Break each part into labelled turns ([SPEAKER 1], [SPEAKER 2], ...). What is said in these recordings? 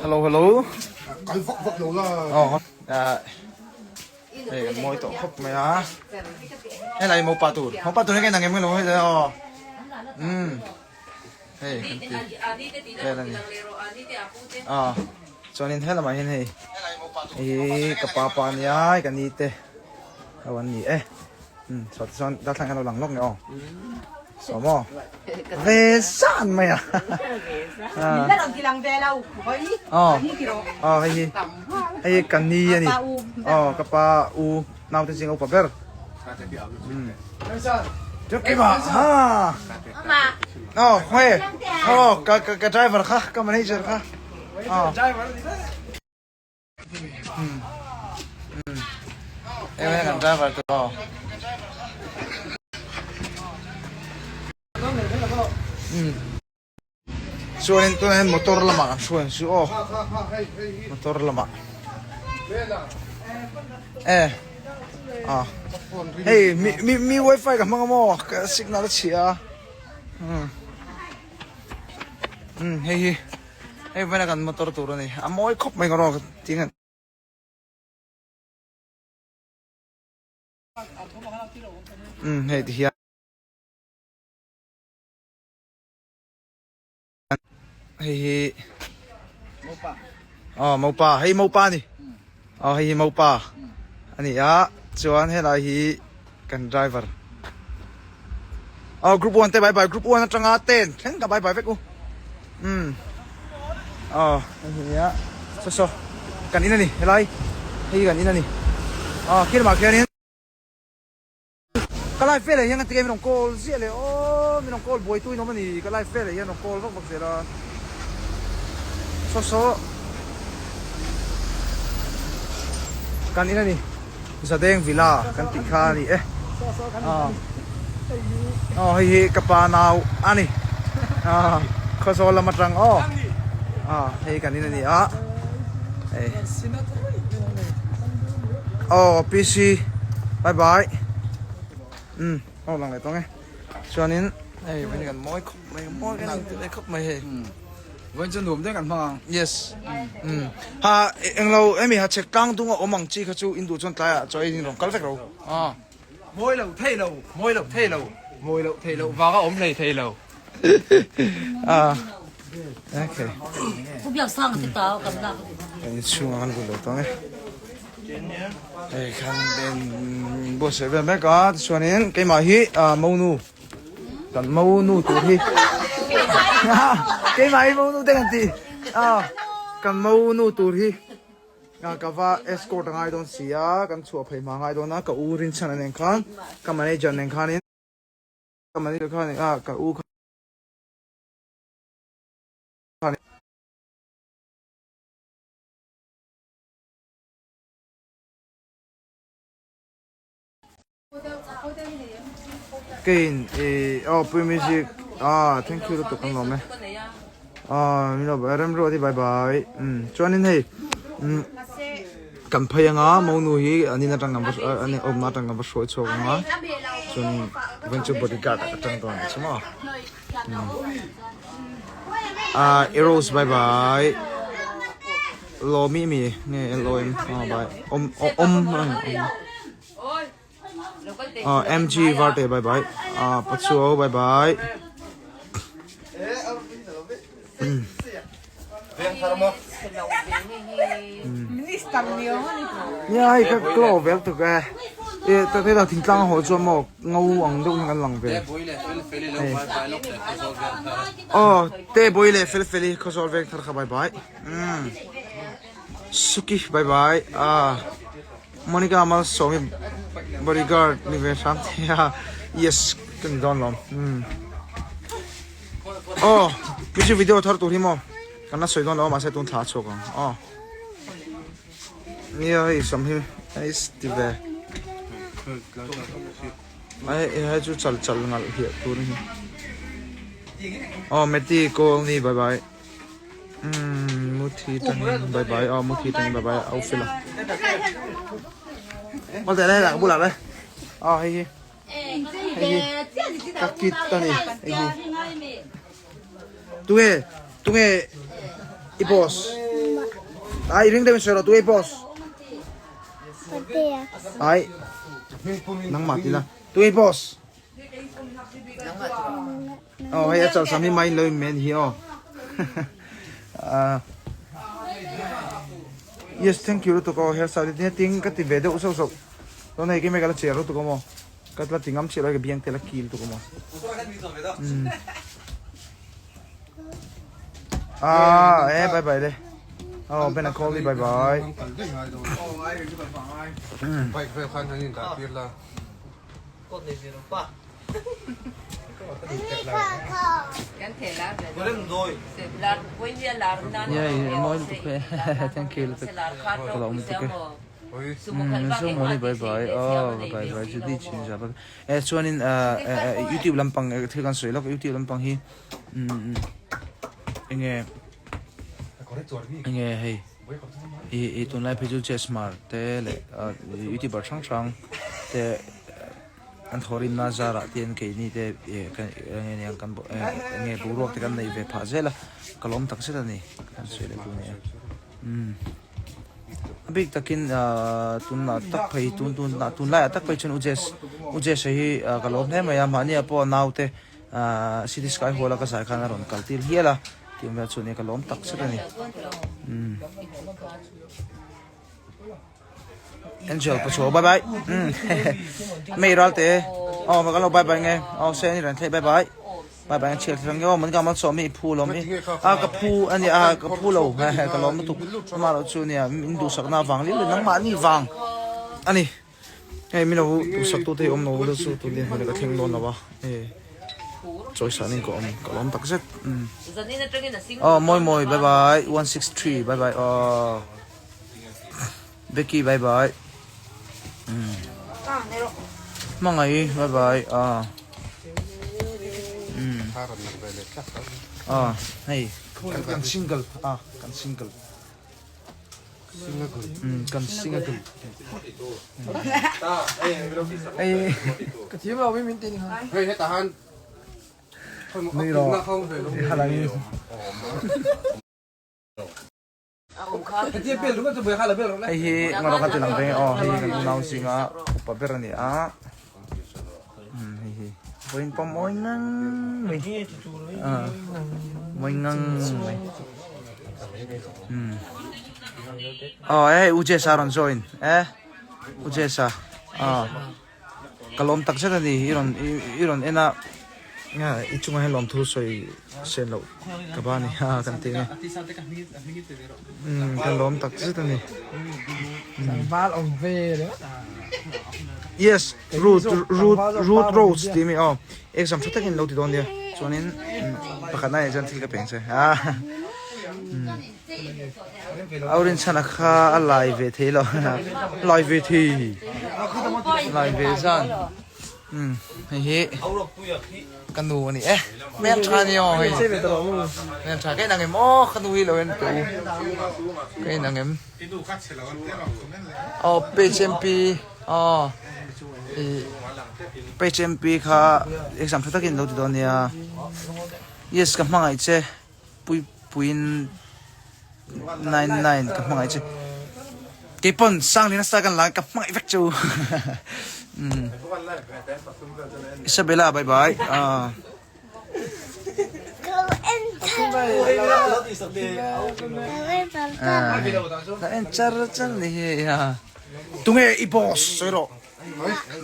[SPEAKER 1] Hello hello.
[SPEAKER 2] Kal vak vak lo la.
[SPEAKER 1] Oh, hei kan mawi tawh khawp mai a. Helai mopa tur. Mopa tur hi ka inang em lo hei aw. Um. Hei kan ti. Vel ani. Ah. Chuanin helamah hian hei hi ka pa pa ania hei ka ni te ho an ni e. Um saw te chuan darthlalang hian a lo lang lawk nge aw. Saw maw? Ve zan mai a. Aw aw hei hi hei hi ka ni a ni. Aw ka pa u naute zing a upa ber. Um. Keimah ha. Aw khawi aw ka ka driver kha ka manager kha. Aw. Um. Um. Eng kan driver tu aw. Um. Chuanin tunah hian motor lamah kan hruai ang chu aw. Motor lamah. Eh. Ah. Hei mi mi mi wifi ka hmang a maw ka signal a chhia a. Um. Um hei hi hei vawiin a kan motor tur a ni. A mawi khawp mai ka rawk ting a. Um hei ti hian. Hei hi aw mopa hei mopa a ni aw hei hi mopa a ni a chuan helai hi kan driver aw group one te bye bye group one atanga ten thleng ka bye bye vek u umm aw hei hi nia saw saw kan in a ni helai hei hi kan in a ni aw khi lamah khianin. Ka live veleh hian ka ti nge min rawn call ziah leh aw min rawn call buai tu in awm a ni ka live veleh hian rawn call vak vak zel a saw saw kan in a ni Zadeng Villa kan tih kha a ni e aw aw hei hi ka pa nau a ni aw Khawzawl lam atang aw aw hei kan in a ni a hei. Aw PC bye bye um aw lang leh tawng e chuanin hei vawiin kan mawi khawp mai mawi kan inti leh khawp mai hei
[SPEAKER 3] vawiin chu nuam deuh kan hmang ang
[SPEAKER 1] yes um ha englo hemi ha chhek tlang dung a awm ang chi kha chu in duh chuan tlaiah chaw ei in rawn kal vek ro
[SPEAKER 3] ah mawi lo thei lo mawi lo thei lo mawi lo thei lo vanga awm hlei thei lo
[SPEAKER 1] ah okay kan inchhungah kan lut lo tawng e hei khan ben buatsaih vel mek a tichuanin keimah hi ah monu kan monu tur hi keimah hi monu te kan ti ah kan monu tur hi ka va escort a ngai dawn si a kan chhuah phei hma ngai dawn a ka u rinchhan a nen khan ka manager nen khanin. Ka manager khan a ka u khan Kein e oh pui music ah thank you lutuk kan lawm e ah min lo remruati bye bye um chuanin hei um Kan phei anga monu hi an in atang kan va an awmna atang kan va hruai chhuak anga chuan vawiin chu bodyguard ah ka tang dawn ang che maw ah eros bye bye lawmi mi nge l o m ah bye awm awm ah mg varte bye bye ah pachuau bye bye. Nia hei ka glow vel tuk e e ta te thing tlang ho chuan maw ngo ang deuh hian kan lang ve hei aw te boi leh fel fel hi khawzawl veng thar kha bye bye umm suki bye bye ah Monica Malsawmi bodyguard ni ve hram thei a yes ka ni dawn lawm umm. Aw music video thar tur hi maw kan la sawi dawn lo a mahse tun thla a chhuak ang aw nia hei sam hi hei ti ve ai hei chu chal chal ngalh hiah tur hi aw meti call ni bye bye umm muthi tangin bye bye aw muthi tangin bye bye au fela aw teh lai lah bulah lai aw hei hi. Hei hi ka kit a ni hei hi tunge Tunge i boss? Ai ring deuhin sawi rawh tunge i boss? Ai nangmah ti la. Tunge i boss? Oh hei a chal sam hi main lo in men hi aw. Yes thank you lutuk aw hairstyle te ting ka ti ve deuh sauh sauh. Chuan hei keimah ka la cher lutuk awm aw. Ka la ti ngam chiah lo hei ka biang te la ki lutuk awm aw. Ah eh bye bye le. Oh Ben a call bye bye.
[SPEAKER 2] Bike vel khan an in dah tir la.
[SPEAKER 1] Thank you lutuk ka lo awm lutuk e. Zo mawni bye bye oh bye bye Judy chinja bye eh chuanin youtube lampang thil kan sawi lawk youtube lampang hi enge enge hei i i tunlai phei chu chessmar te leh youtuber hrang hrang te an thawhrimna zarah te hian keini te enge niang kan enge boruak te kan neih ve phah zel a ka lawm tak zet a ni kan sawi leh tur a ni a. Umm a bik takin ahh tunah tak phei tun tun tun laiah tak phei chuan u Jess u Jess-a hi ka lawm hle mai a mahni ah pawh a naute ahh city sky hall a ka zai khan a rawn kal tir hial a tih vel chu nia ka lawm tak zet a ni umm Angel pachuau bye bye umm mei ral te aw ka lo bye bye nge aw se ni ran thlei bye bye. Bye bye chhiar thlang nge aw man ka mal sawm hi i phu lawm i a ka phu a nia a ka phu lo he he ka lawm lutuk amah erawh chu nia min duhsak na vang liau nangmah ni vang a ni hei min lo duhsak tu te hi awm lo ula chu tun dinhmun hi ka thleng dawn lo a e chawisah nen ka awm ka lawm tak zet aw mawi mawi bye bye 163 bye bye aw Becky bye bye Hmangaih bye bye ah ah hei kan single ah kan single kan single hei
[SPEAKER 3] ka thiam lo min tin
[SPEAKER 2] hei hetah han
[SPEAKER 1] nui rawh halangin Hei hi ngarawh ka ti lang veng aw hei hi kan unau zinga upa ber a ni a hei hi vawiin pawh mawi ngang mai mawi ngang mai aw hei u Jesa rawn join e u Jesa aw. Ka lawm tak zet a ni, i rawn i rawn en a, i chungah hian lawmthu sawi sen loh ka ba a ni a kan ti a ni, ka lawm tak zet a ni. Yes, root root root rose tih mi aw, exam tha takin lo ti dawn nia, chuanin pakhat na ah chuan thil ka peng che a. Aurin chhan a kha a lai ve thei lo lai ve thei lai ve zan um hei hi ka nu ani e hmel tha ani aw hei hmel tha ka inang em aw ka nu hi lo en teh u ka inang em aw page mp aw ih page mp kha exam tha takin lo ti dawn nia yes ka hmangaih che. Puipuiin 99 ka hmangaih che. Keipawn Sanglina sa kan la ka hmangaih vek che u. Isabella bye bye. Ah. La en char char ni hi ya. Tunge i boss soi ro.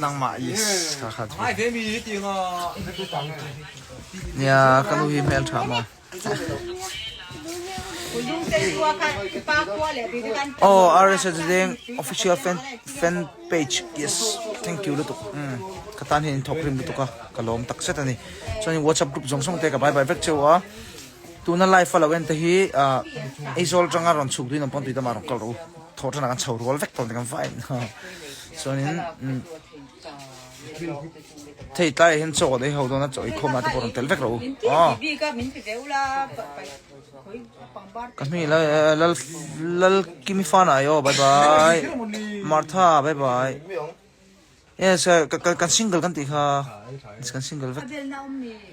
[SPEAKER 1] Nangmah yes kha kha chu. Nia ka nu hi hmel tha maw. Aw RSA Zudeng official fan fan page yes thank you lutuk um ka tan hian in thawk rim lutuk a ka lawm tak zet a ni chuanin whatsapp group zawng zawng te ka bye bye vek cheu a tuna live a lo en te hi ah Aizawl atanga rawn chhuk duhin awm pawn tuidamah rawn kal rawh u thawh tanah kan chho rual vek tawh ni kan vain chuanin um. Thei tlaiah hian chaw ei ho dawn a, chaw ei khawm ah te pawh rawn tel vek rawh u. Aw. Ka hming lal lal lal kimi fan ah aw bye bye. Martha bye bye. Yes, kan single kan tih kha. Kan single vek.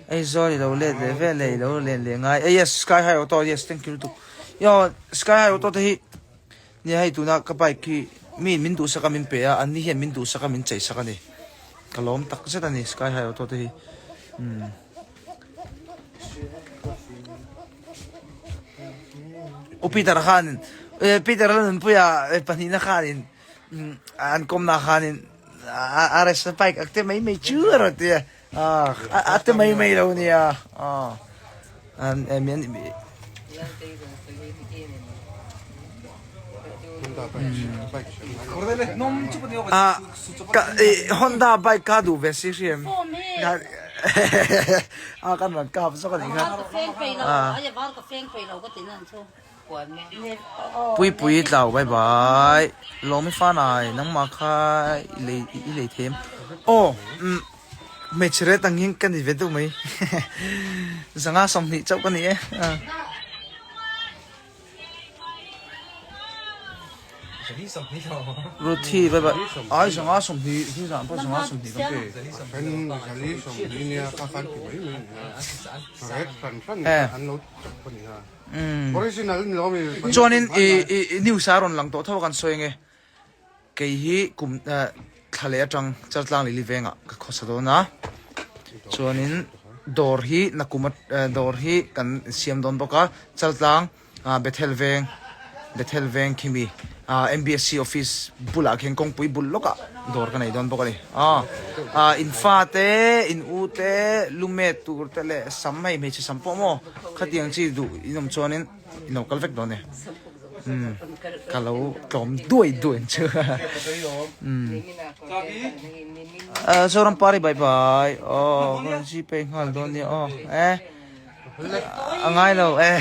[SPEAKER 1] Aizawl i lo let leh vel leh i lo len leh ngai. Eh yes, Sky High Auto, yes, thank you lutuk. Yo, Sky High Auto te hi nia hei tuna ka bike hi mi min duhsak a min pe a, anni hian min duhsak a min cheisak a ni. Ka lawm tak zet a ni Sky High Auto te hi. Umm. U Peter khanin Peter a nunpuia pahnihna khanin an kawmna khanin RS bike ak te mai mai chu a rawn ti a a te mai mai lo nia an Honda bike ka duh ve si hriam a kan rawn kap zawk a nih kha Puipui tlau bye bye Lawmi fanai nangmah kha i lei i lei them aw hmeichhe ret ang hian ka ni ve deuh mai zanga 20 chauh ka ni e. Ruthi bye bye ai zanga 20 hi zan pawh zanga 20 kan pe chuanin i i news a rawn lang tawh tho a kan sawi ange kei hi kum thla leh atang Chaltlang Lili vengah ka khawsa dawn a chuanin dawr hi nakum dawr hi kan siam dawn bawk a Chaltlang Bethel veng Bethel veng khimi MBSC office bulah khian kawngpui bul lawkah dawr ka nei dawn bawk a ni. In fa te, in u te, lumet tur te leh sam hei hmeichhe sam pawh maw khatiang chi duh in awm chuanin in lo kal vek dawn e. Ka lo tlawm duai duai ang chu. Zoram Pari bye bye. Aw ka rawn zipei nghal dawn nia aw. Eh. A ngai lo e.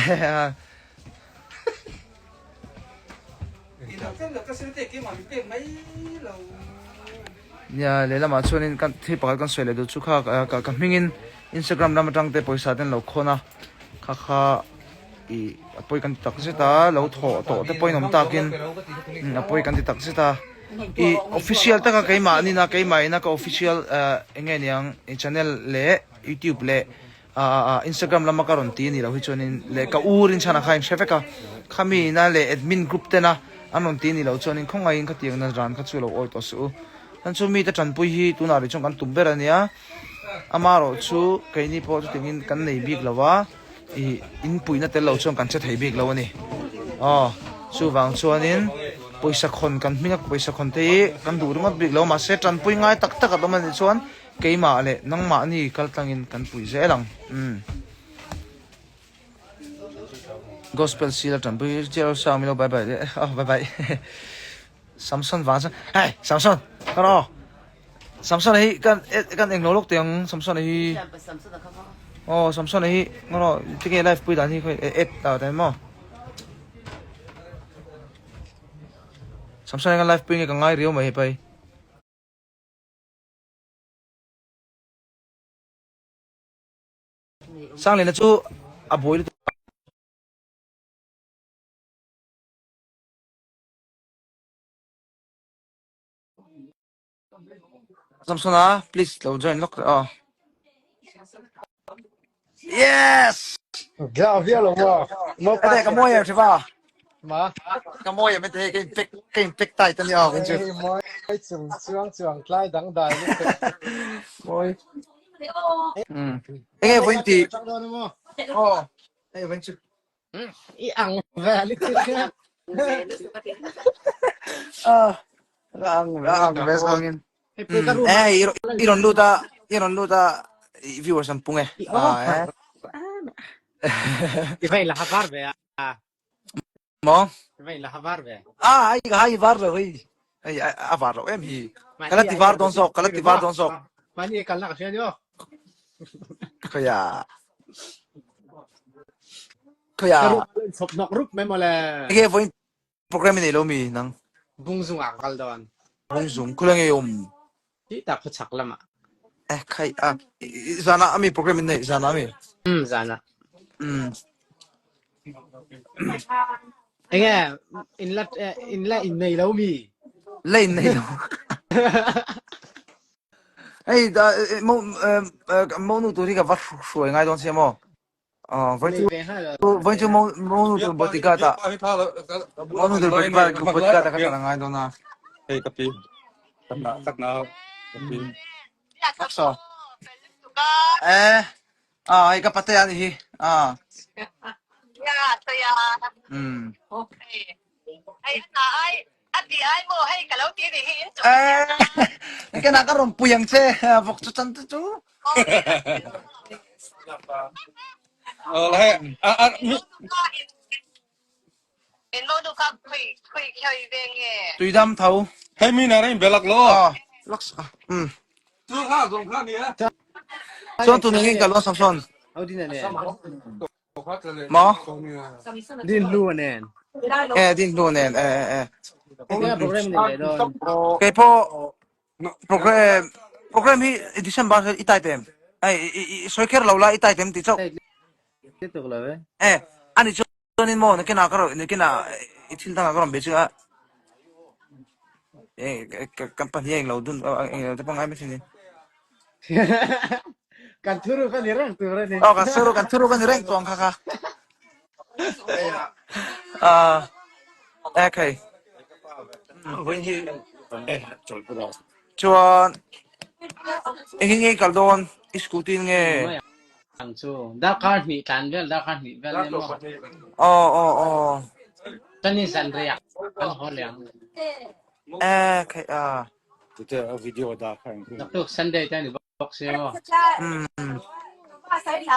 [SPEAKER 1] Nia lehlamah chuanin kan thil pakhat kan sawi leh duh chu kha ka hmingin Instagram lam atang te pawisa te an lo khawn a kha kha ih a pawi kan ti tak zet a lo thawh tawh te pawhin awm takin a pawi kan ti tak zet a ih official taka keimah nina keimah ina ka official eng nge niang channel leh youtube leh Instagram lama ka rawn ti a nih loh hi chuanin leh ka u rinchhana kha a inhre vek a, khami ina leh admin group tena an rawn ti a nih loh chuanin khawngaihin khatiang na ran kha chu lo awi tawh suh u. Chuan chu mite tanpui hi tunah rih chuan kan tum ber a nia, amaherawh chu keini pawh chutiangin kan nei bik lo a, ih inpuihna tel loh chuan kan che thei bik lo a ni. Aw chuvang chuanin pawisa khawn kan hminga pawisa khawn te hi kan duh ringawt bik lo mahse tanpui ngai tak tak a awm a nih chuan Keimah leh nangmahni kal tlangin kan puih zel ang. Umm. Gospel sila tanpui chiah sang milo bye bye leh oh bye bye. Samson vang chuan hey Samson ka rawh aw. Samson hi kan kan englo lawk teh ang Samson hi. Oh Samson hi ngaw tinge live pui dan hi khawi et ta ta maw. Samson hi kan live pui nge ka ngai riau mai pai. Sanglena chu a buai lutuk a. Samsona please lo join lawk teh aw. Yes!
[SPEAKER 2] Gla vial lo maw? Mo
[SPEAKER 1] pa. Ka mawi em hriva.
[SPEAKER 2] Ma.
[SPEAKER 1] Ka mawi em te ka in pek ka in pek tai tani aw kan chu.
[SPEAKER 2] Mawi chung chuang chuang tlai dang dai lu.
[SPEAKER 1] Mawi. Enge voin ti. Oh. Enge voin chu.
[SPEAKER 2] I ang ve li ti.
[SPEAKER 1] Ah. Ang ang ve songin. Eh i rawn lut a i rawn lut a viewers an pung e. Ah eh.
[SPEAKER 2] I vei la havar ve a.
[SPEAKER 1] Mo?
[SPEAKER 2] I vei la havar ve.
[SPEAKER 1] Ah ai ka hai var lo hei. Hei a var lo em hi. Ka la ti var dawn zawk ka la ti var dawn zawk.
[SPEAKER 2] Mani kal na ka hria nio.
[SPEAKER 1] Khoya. Khoya.
[SPEAKER 2] Ka rup chop nok rup mai mawle.
[SPEAKER 1] Enge voin Program i nei lo mi nang?
[SPEAKER 2] Bungzung ah ka kal dawn.
[SPEAKER 1] Bungzung khula nge um?
[SPEAKER 2] Hi tak khaw chak lam ah.
[SPEAKER 1] Eh khai a zan ah ami program in nei zan ah ami?
[SPEAKER 2] Um zan ah.
[SPEAKER 1] Um.
[SPEAKER 2] Enge in la in la in nei lo mi?
[SPEAKER 1] La in nei lo. Hei mo mo nu tur hi ka va hruai ngai dawn sia maw? Vawi chu vawi chu mo mo nu tur bodyguard ah mo nu tur bodyguard bodyguard ah ka ṭan a ngai dawn a.
[SPEAKER 4] Hei ka pi tak na ka pi.
[SPEAKER 1] Taksa. Eh ah hei ka patea a nih hi. Ah. Um. Eh ka nak ka rawn pui ang che vawk chu chan te chu. Tuidam tho.
[SPEAKER 4] Hei mi na reng belak lo.
[SPEAKER 1] Ah laks um.
[SPEAKER 4] Chu kha zong kha ni a.
[SPEAKER 1] Chuan tu ningin ka lo Samson. Maw?
[SPEAKER 2] Din hlu nen.
[SPEAKER 1] Eh din hlu nen eh eh eh.
[SPEAKER 2] Enge program ni leh dawn?
[SPEAKER 1] Kei pawh program program hi December hian i type em? Ai i sawi kher lo la i type em tih chauh.
[SPEAKER 2] Ti tuk lo e.
[SPEAKER 1] Eh ani chuanin maw nakinah ka rawn nakinah i thil dangah ka rawn be chu a eh kan pahnih a englo dun englo te pawh ngai mai thin ni.
[SPEAKER 2] Kan thuruk a ni reng tur a ni.
[SPEAKER 1] Aw kan thuruk kan thuruk a ni reng chuang kha kha. Ah okay. Chuan engin nge i kal dawn i scooty in nge?
[SPEAKER 2] Ang chu darkar hnih tlan vel darkar hnih vel ni maw?
[SPEAKER 1] Aw aw aw.
[SPEAKER 2] Kan in zan riak kan haw liang.
[SPEAKER 1] Eh khai a.
[SPEAKER 2] Naktuk Sunday te ni bawk si maw?
[SPEAKER 1] Um.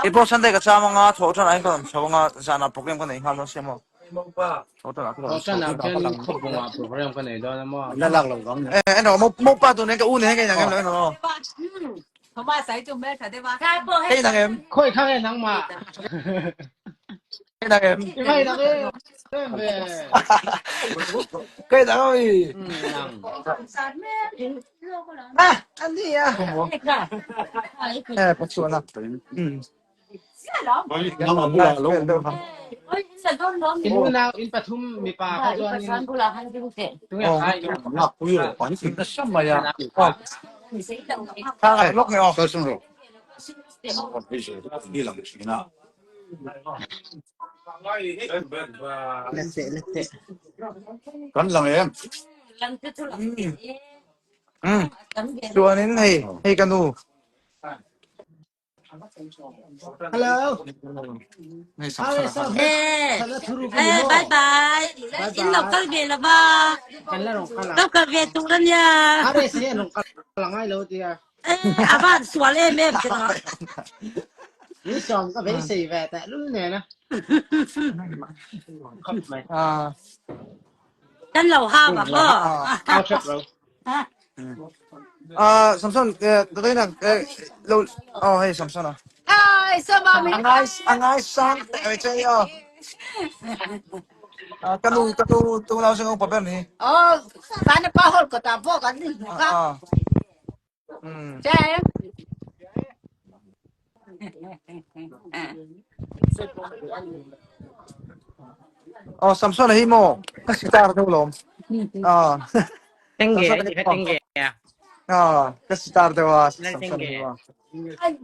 [SPEAKER 1] I pawh Sunday ka cham anga thawh tan ah hian ka rawn chho anga zanah program ka nei nghal dawn sia maw? Thawh tan ah ka rawn chho.
[SPEAKER 2] Thawh tan ah khian khawpbungah program ka nei dawn a maw?
[SPEAKER 1] Eh eno mo mo pa tu nen ka u nen ka inang em lo eno. Ka inang em?
[SPEAKER 2] Khawi kha nge nangmah?
[SPEAKER 1] Ka inang em?
[SPEAKER 2] I mai nang em em ve.
[SPEAKER 1] Ka inang ami.
[SPEAKER 2] Nang.
[SPEAKER 1] Ah, ani a. Eh, pachuan a.
[SPEAKER 2] In unau in pathum mipa kha chuan in tunge kha in
[SPEAKER 1] Chuanin hei hei ka nu.
[SPEAKER 2] Hello.
[SPEAKER 5] Eh, eh, bye bye. In lo kal ve lo ba.
[SPEAKER 2] Kan la rong kala.
[SPEAKER 5] Lo kal ve tur ania.
[SPEAKER 2] Are se rong kala ngai lo tia.
[SPEAKER 5] Eh, avan sual em em che no.
[SPEAKER 2] Ni som ka ve sei ve ta lul ne na. Khop mai.
[SPEAKER 1] Ah.
[SPEAKER 5] Kan lo ha ba mo.
[SPEAKER 2] Ao thep ro.
[SPEAKER 1] Ah, Samson, eh, tatay na, eh, lo, oh, hey, Samson ah.
[SPEAKER 6] Hi, so mami.
[SPEAKER 1] Angai, angai sang, eh, chơi oh. Ah, kanu, kanu, tu nau sing upa ber ni.
[SPEAKER 6] Oh, sana pa hol ko ta bo kan ni ka.
[SPEAKER 1] Ah. Mm.
[SPEAKER 6] Che.
[SPEAKER 1] Oh, Samson hi mo. Ka sitar tu lom. Ah.
[SPEAKER 2] Tengge, i tengge.
[SPEAKER 1] Ah, ka sitar deuh a Samson hi mo.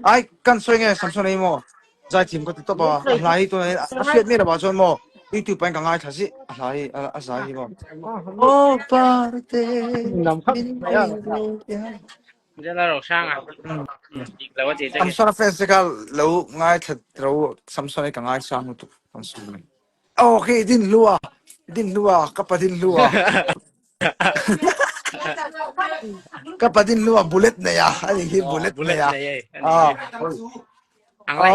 [SPEAKER 1] Ai, kan sawi nge Samson hi mo. Zai thiam ka ti tawp a. A hla hi tuna a hriat miah lovah chuan maw YouTube ah hian ka ngaithla zih a hla hi a zai hi maw. Oh, parte min
[SPEAKER 2] Jala ro sang a. Dik lo a ti che.
[SPEAKER 1] Samson a fans te kha lo ngaithla ro Samson hi ka ngaisang lutuk Samson hi. Oh, khi din hlua din hlua ka pa din hlua. Ka pa din hlua bullet nei a ani hi bullet nei a. Ah.
[SPEAKER 2] Ang lai.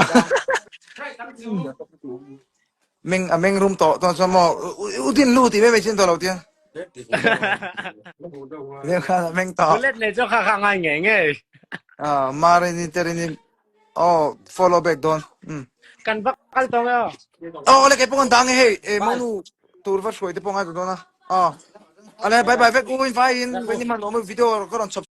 [SPEAKER 1] Meng a meng rum tawh chuan chuan maw u din lu tih mai mai chin tawh lo tiang. Lem khan a meng tawh.
[SPEAKER 2] Bullet nei chu kha kha ngai nge nge.
[SPEAKER 1] Ah, marini terini oh follow back dawn. Um.
[SPEAKER 2] Kan va kal tawng e.
[SPEAKER 1] Oh, le kei pawh kan dang e hei. E monu tur va hruai te pawh ngai ta dawn a. Ah. Ale bye bye vek u in vai in vai ni man awm video ka rawn chhawp.